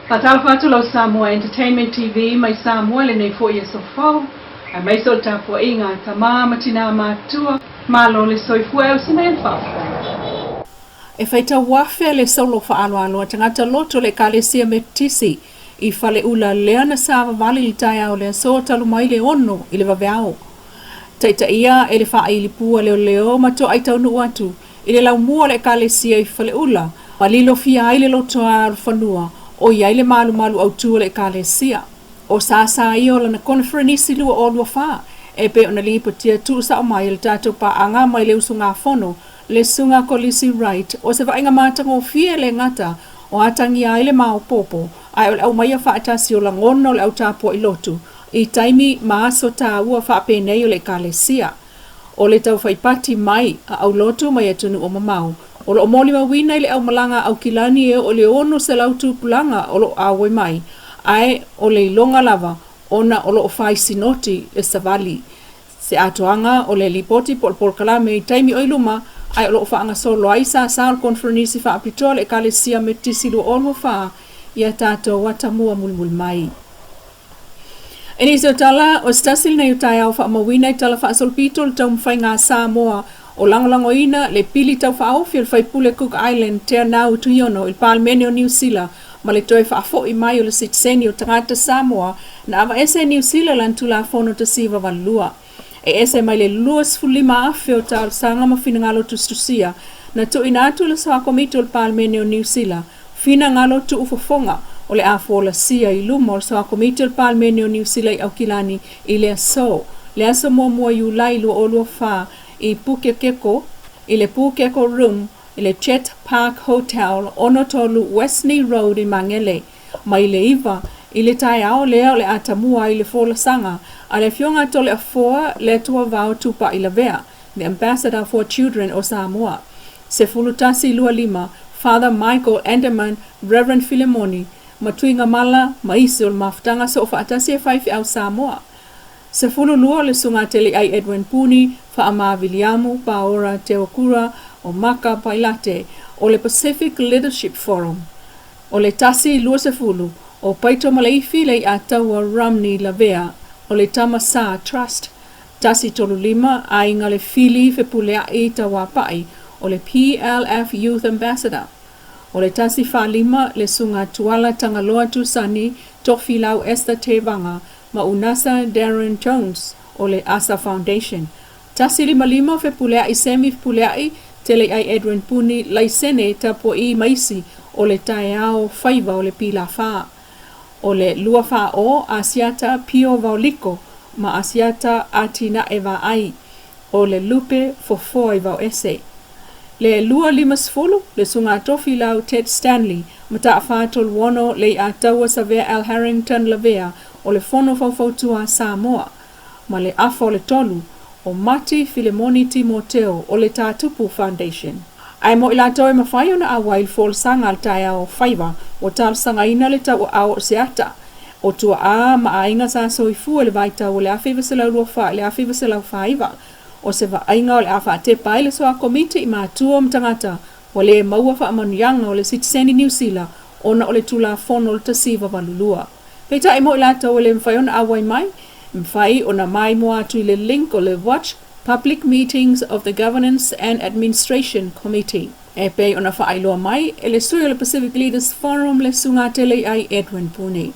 Faatalofa atu lau Samoa Entertainment TV mai Samoa i lenei foi aso fou, aemaise o le tapuaiga a tama ma tinā matutua, malo le soifua e ausi mai le faafofoga. E faitau afe le solo faaaloalo a tagata loto o le Ekalesia Metotisi i Faleula lea na savavali i le taeao o le aso talu mai le 6 i le vaveao. Taitaia e le faaili pua leoleo ma toai taunuu atu i le laumua o le Ekalesia i Faleula ma lilofia ai le lotoa alofanua o i ai le malumalu autu o le Ekalesia. O sāsā ia o lana koneferenisi 2024 e pei ona lipotia tuusao mai e le tatou paaga mai le usugafono le Susuga Kolisi Wright o se vaaiga matagofie e le gata o atagia ai le maopoopo ae o le aumaia faatasi o lagona o le au tapuai lotu i taimi ma aso taua faapenei o le Ekalesia. O le taufaipati mai a aulotu mai atunuu mamao o lo o molimauina i le aumalaga a Aukilani e oo i le 600 tupulaga o lo o auai mai, ae o le iloga lava ona o lo o fai sinoti le savali. Se atoaga o le lipoti po o le polokalame i taimi o i luma ae o lo o faagasolo ai sasa o le Koneferenisi Faapitoa a le Ekalesia Metotisi 2024 i a tatou atamua mulimuli mai. I nisi o tala, o se tasi lenei o taeao faamauina i Tala Faasolopito le taumafaiga a Samoa o lagolagoina le pili taufaaofi o le faipule Cook Island Teanau Tuiono i le Palemene o Niu Sila ma le toe faafoi mai o le sitiseni o tagata Samoa na avaese e Niu Sila lana Tulafono 1982. E ese mai le 25,000 o talosaga ma finagalo tusitusia na tuuina atu i le Soa Komiti o le Palemene o Niu Sila, finagalo tuufofoga o le a folasia i luma o le Soa Komiti o le Palemene o Niu Sila i Aukilani i le aso, le aso muamua Iulai 2024 i Pukekeko, i le Pukeko Room i le Jet Park Hotel, 63 Westney Road i Magele, mai le 9 i le taeao lea o le a tamua ai le folasaga a le Afioga Toleafoa Leatuavao Tupai Lavea, the Ambassador for Children o Samoa. 11:25 Father Michael Enderman, Reverend Filemoni, ma Tuigamala ma isi o le mafutaga soofaatasi e faifeau Samoa. 12 o le Susuga Teleiai Edwin Puni, Faama Viliamu, Paora Teokura o Maka Pailate o le Pacific Leadership Forum. O le 1:20 o Paito Maleifi Leiataua Romney Lavea o le Tama Sa Trust. 1:35 Aiga Le Fili Fepuleai Tauapai o le PLF Youth Ambassador. O le 1:45 le Susuga Tuala Tagaloa Tusani Tofilau Esther Tevaga ma Unasa Darren Jones o le Asa Foundation. 1:55 Fepuleai Semi Fepuleai Teleiai Edwin Puni Laisene Tapua'i ma isi o le taeao faiva o le Pilafa. O le 2:40 Asiata Pio Vaoliko ma Asiata Atinae Vaai o le Lupe Fofoa i Vaoese. Le 2:50 le Susuga Tofilau Ted Stanley ma Taafa 36 Leiataua Savea L. Harrington Lavea o le Fono Faufautua a Samoa ma le afa o le tolu o Mati Filemoni Timoteo o le Tātupu Foundation. Ae mo i latou e mafai ona auai i le folasaga a le taeao faiva ua talosagaina le tauaao o se ata o tuaa ma aiga sa soifua i le vaitau o le 1924 i le 1949 o se vaaiga o le a faatepa ai le Soa Komiti i matua ma tagata ua le maua faamanuiaga o le sitiseni Niu Sila ona o le Tulafono o le 1982. Peitai mo i latou e le mafai ona auai mai, e mafai ona maimoa atu i le link o le Watch Public Meetings of the Governance and Administration Committee. E pei ona faailoa mai e le sui o le Pacific Leaders Forum le Susuga Teleiai Edwin Puni.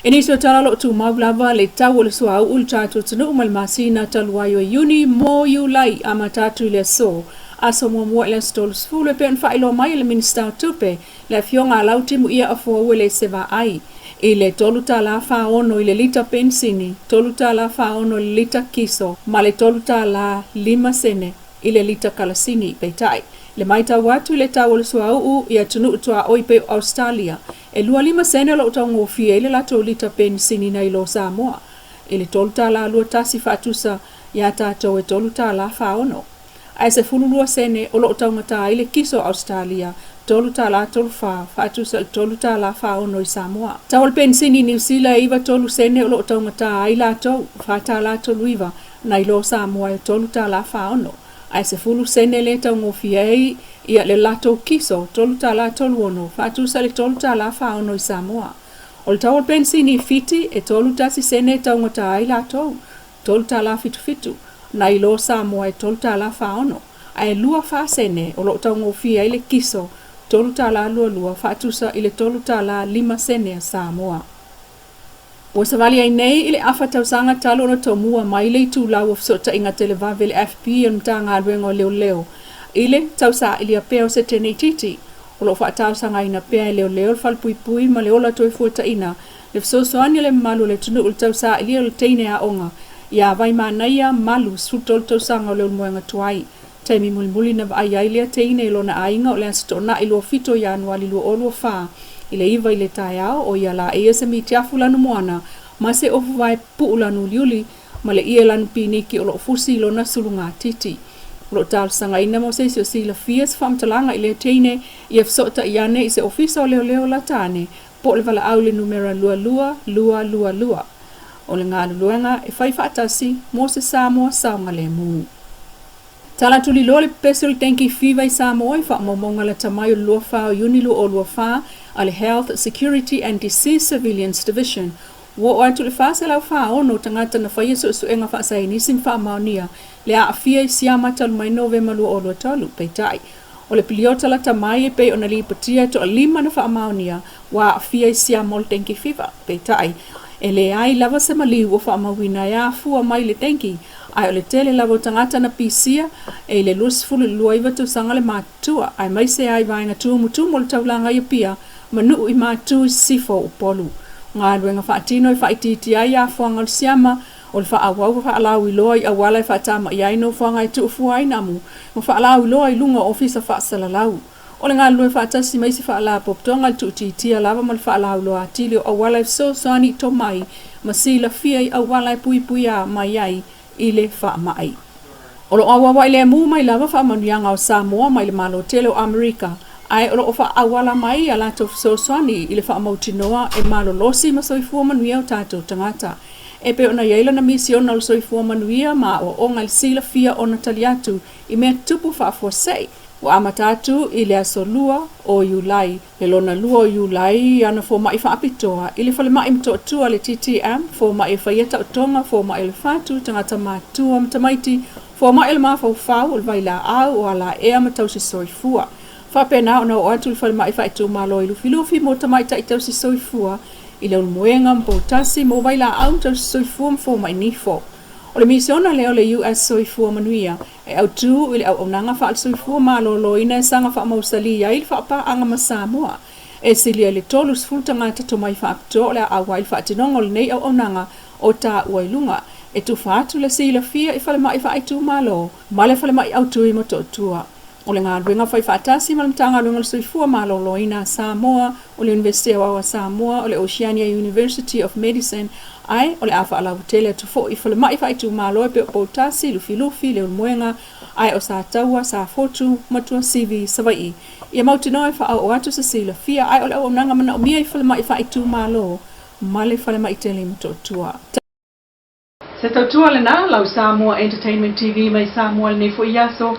I nisi o tala o lo o tumau lava le tau o le suauu i le tatou atunuu mai le masina talu ai o Iuni mo Iulai amata atu i le aso aso muamua i le aso 30 e pei ona faailoa mai e le Minisita o Tupe le Afioga a Lautimuia Afoaue le Sevaai i le $3.46 i le lita penisini, $3.46 i le lita kiso ma le $3.05 i le lita kalasini. Peitai, le matau atu i le tau o le suauu i atunuu tuaoi pei o Ausetalia, e 25 sene o lo o taugofie ai le latou lita penisini nai lo Samoa i le $3.21 faatusa iā tatou e $3.46. Ae 12 sene o lo o taugata ai le kiso o Ausetalia, $3.34 faatusa i le $3.46 i Samoa. Tau o le penisini i Niu Sila e 93 sene o lo o taugata ai latou, $4.39 nai lo Samoa e $3.46. Ae 10 sene lea e taugofie ai ia le latou kiso, $3.36, faatusa i le $3.46 i Samoa. O le tau o le penisini i Fiti, e 31 sene e taugata ai latou, $3.77, nai lo Samoa e $3.46, ae 24 sene o lo o taugofie ai le kiso, $3.22, faatusa i le $3.05 a Samoa. Ua savali ai nei i le afa tausaga talu ona tomua mai le itulau o fesootaiga televave le FB o le Matagaluega o Leoleo i le tausailia pea o se teine itiiti. O lo o faatalosagaina pea e Leoleo le falepuipui ma le ola toefuataina le fesoasoani a le mamalu o le atunuu i le tausailia o le teine aoga ia Vaimanaia Malu, 13 tausaga o Leulumoega tuai. Taimi mulimuli na vaai ai lea teine i lona aiga o le Aso Toonai 27 o Ianuali 2024 i le 9 i le taeao, o ia la eia se mitiafu lanu moana ma se ofu vae pu'u lanu uliuli ma le ie lanu piniki o lo o fusi i lona sulugatiti. O lo o talosagaina mo se isi o silafia se faamatalaga i lea teine ia fesootai ane i se ofisa o leoleo lata ane po o le valaau i le numera 22222. O le galuluega e fai faatasi mo se Samoa saogalemu. Tala tuliloa le pepesi o le dengue fever i Samoa i faamaumauga lata mai o le 24 o Iuni 2024 a le Health Security and Disease Surveillance Division. Ua oo atu i le 446 tagata na faia suesuega faasaienisi ma faamaonia le aafia i siama talu mai Novema 2023. Peitai, o le piliota lata mai e pei ona lipotia e toalima na faamaonia ua aafia i siama o le dengue fever. Peitai, e leai lava se maliu ua faamauina e afua mai i le dengue, ae o le tele lava o tagata na pisia e i le 20 i le 29 tausaga le matutua, aemaise ai vaega tumutumu o le taulaga i Apia ma nuu i Matu i sisifo o Upolu. O galuega faatino e faaitiitia ai afuaga o le siama, o le faaauau faalauiloa i auala e faatamaia ai nofoaga e tuufua ai namu, ma faalauiloa i luga o ofisa faasalalau. O le galulue faatasi ma isi faalapotopotoga i le tuuitiitia lava ma le faalauiloa atili o auala e fesoasoani i tomai ma silafia i auala e puipuia mai ai i le faamai. O lo o auauai lemu mai lava faamanuiaga o Samoa mai le Malo tele o Amerika, ae o lo o faaauala mai a latou fesoasoani i le faamautinoa e malolosi ma soifua manuia o tatou tagata. E pei ona i ai lana misiona o le soifua manuia ma aoaoga i le silafia ona tali atu i mea tupu faafuasei. Ua amata atu i le aso 2 o Iulai, le lona lua o Iulai, ana fomai faapitoa i le falemai Motootua le TTM, fomai e faia taotoga, fomai o le fatu, tagata matutua ma tamaiti, fomai o le mafaufau, o le vailaau, o alaea ma tausi soifua. Faapena ona oo atu i le falemai faaitumalo i Lufilufi mo tamaitai tausi soifua, i Leulumoega ma Poutasi mo vailaau ma tausi soifua ma fomai nifo. O le misiona lea o le US Soifua Manuia e autu i le auaunaga faale-soifua maloloina e saga faamausalī ai le faapaaga ma Samoa. E silia i le 30 tagata tomai faapitoa o le a auai i le faatinoga o lenei auaunaga o taua i luga, e tufa atu le silafia i falemai faaitumalo ma le falemai autu i Motootua. O le galuega fai faatasi ma le Matagaluega o le Soifua Maloloina a Samoa, o le Iunivesite Aoao a Samoa, o le Oceania University of Medicine, ae o le a faalautele atu foi i falemai faaitumalo e pei o Poutasi, Lufilufi, Leulumoega, ae o Sataua, Safotu ma Tuasivi, Savaii. Ia mautinoa e faaoo atu se silafia, ae o le auaunaga manaomia i falemai faaitumalo ma le falemai tele i Motootua. Se tautua lena, lau Samoa Entertainment TV mai Samoa i lenei foi aso.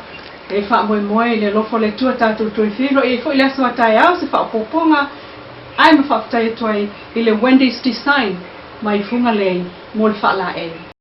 E faamoemoe i le alofa o le Atua tatou toe feiloai ai foi i le aso a taeao se faaopoopoga ae ma faafetai atu ai i le Wendy's Design mai Fugalei mo le faalaei.